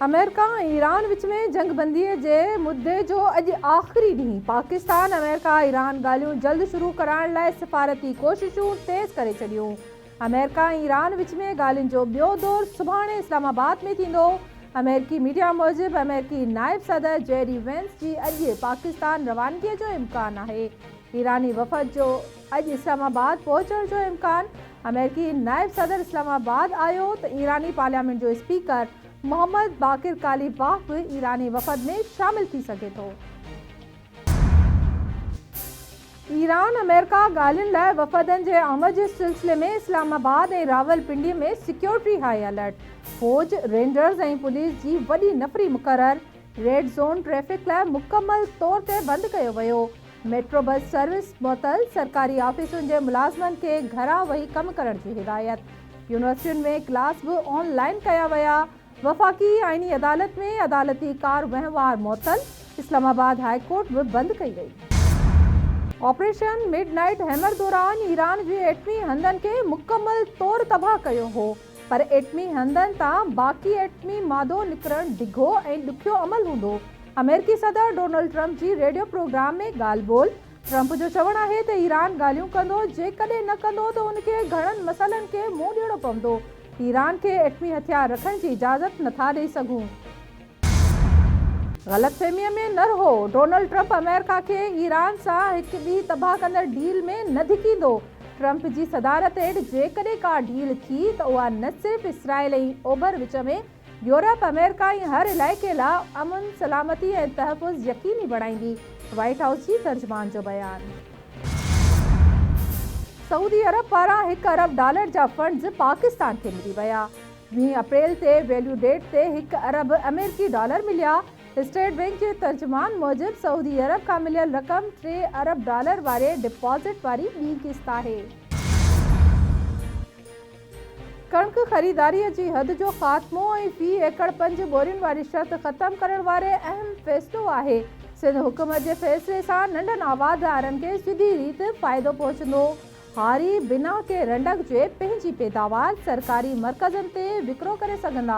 آمريڪا ۽ Iran وچ ۾ جنگ بندي جي مدي جو اڄ آخري ڏينهن، پاڪستان آمريڪا ايران ڳالهيون جلد شروع ڪرائڻ لاء سفارتي ڪوششون تيز ڪري ڇڏيون. آمريڪا ۽ ايران وچ ۾ ڳالهين جو ٻيو دور سڀاڻي اسلام آباد ۾ ٿيندو. آمريڪي ميڊيا موجب آمريڪي نائب صدر جي ڊي وينس جي اڄ پاڪستان روانگي جو امڪان آهي. ايراني وفد جو اڄ اسلام آباد پهچڻ جو امڪان، آمريڪي نائب صدر اسلام آباد آيو ته ايراني پارليامينٽ جو اسپيڪر محمد باقر قاليباف به ايراني وفد ۾ شامل ٿي سگهي ٿو. ايران آمريڪا ڳالهين لاء وفدن جي آمد جي سلسلي ۾ اسلام آباد ۽ راولپنڊي ۾ سيڪيورٽي هاء الرٽ، فوج، رينجرز ۽ پوليس جي وڏي نفري مقرر، ريڊ زون ٽريفڪ لاء مڪمل طور تي بند ڪيو ويو، ميٽرو بس سروس معطل، سرڪاري آفيسن جي ملازمن کي گهران ويهي ڪم ڪرڻ جي هدايت، يونيورسٽين ۾ ڪلاس به آن لائن ڪيا ويا، وفاقي آئيني عدالت ۾ عدالتي ڪار وهنوار معطل، اسلام آباد هاء ڪورٽ به بند ڪئي وئي. آپريشن مڊ نائيٽ هيمر دوران ايران جي ايٽمي هنڌن کي مڪمل طور تباهه ڪيو هو پر ايٽمي هنڌن تان باقي ايٽمي مادو نڪرڻ ڊگهو ۽ ڏکيو عمل هوندو، آمريڪي صدر ڊونلڊ ٽرمپ جي ريڊيو پروگرام ۾ ڳالهه ٻولهه، ٽرمپ جو چوڻ آهي ته ايران ڳالهيون ڪندو، جيڪڏهن نه ڪندو ته ان کي گهڻن مسئلن کي منهن ڏيڻو پوندو، ايران کي ايٽمي هٿيار رکڻ جي اجازت نٿا ڏئي سگهون. غلط فهميء ۾ نه رهو، ڊونلڊ ٽرمپ آمريڪا کي ايران سان هڪ ٻي تباهه ڪندڙ ڊيل ۾ نه ڌڪيندو، ٽرمپ جي صدارت هيٺ جيڪڏهن ڪا ڊيل ٿي ته اها نه صرف اسرائيل ۽ اوڀر وچ ۾ يورپ، آمريڪا ۽ هر علائقي لا امن، سلامتي ۽ تحفظ يقيني بڻائيندي، وائيٽ هائوس جي ترجمان جو بيان. سعودي عرب پاران هڪ ارب ڊالر جا فنڊز پاڪستان کي ملي ويا، ويهه اپريل تي ويليو ڊيٽ تي هڪ ارب آمريڪي ڊالر مليا، اسٽيٽ بئنڪ جي ترجمان موجب سعودي عرب کان مليل رقم ٽي ارب ڊالر واري ڊپازٽ واري ٻي قسط آهي. ڪڻڪ خريداري جي حد جو خاتمو ۽ في ايڪڙ پنج ٻورين واري شرط ختم ڪرڻ واري اهم فيصلو آهي، سنڌ حڪومت جي فيصلي سان ننڍن آبادگارن کي سڌي ريت فائدو پهچندو، هاري بنا ڪنهن رنڊڪ جي پنهنجي پيداوار سرڪاري مرڪزن تي وڪرو ڪري سگهندا،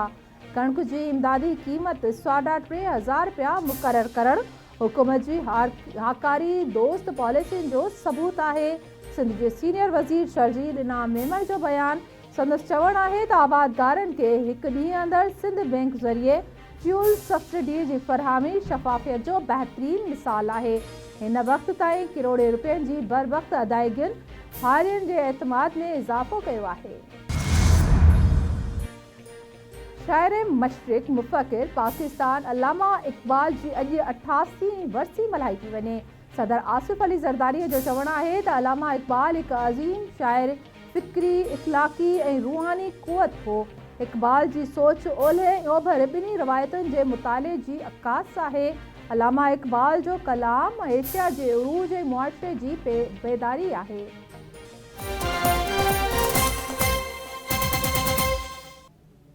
ڪڻڪ جي امدادي قيمت ساڍا 3000 رپيا مقرر ڪرڻ حڪومت جي هاڪاري دوست پاليسين جو ثبوت آهي، سنڌ جي سينيئر وزير شرجيل انعام ميمڻ جو بيان، سندس چوڻ آهي ته آبادگارن کي هڪ ڏينهن اندر سنڌ بئنڪ ذريعي فيول سبسڊي جي فراهمي شفافيت جو بهترين مثال آهي، هن وقت تائين ڪروڙين رپين جي بروقت ادائيگين هارين جي اعتماد ۾ اضافو ڪيو آهي. شاعر مشرق، مفڪر پاڪستان علامه اقبال جي اڄ 88 هين ورسي ملهائي پئي وڃي. صدر آصف علي زرداري جو چوڻ آهي ته علامه اقبال هڪ عظيم شاعر، فڪري، اخلاقي ۽ روحاني قوت هو. اقبال جي سوچ اولهه ۽ اوڀر ٻنهي روايتن جي مطالعي جي عڪاس آهي. علامه اقبال جو ڪلام ايشيا جي عروج ۽ معاشري جي بيداري آهي.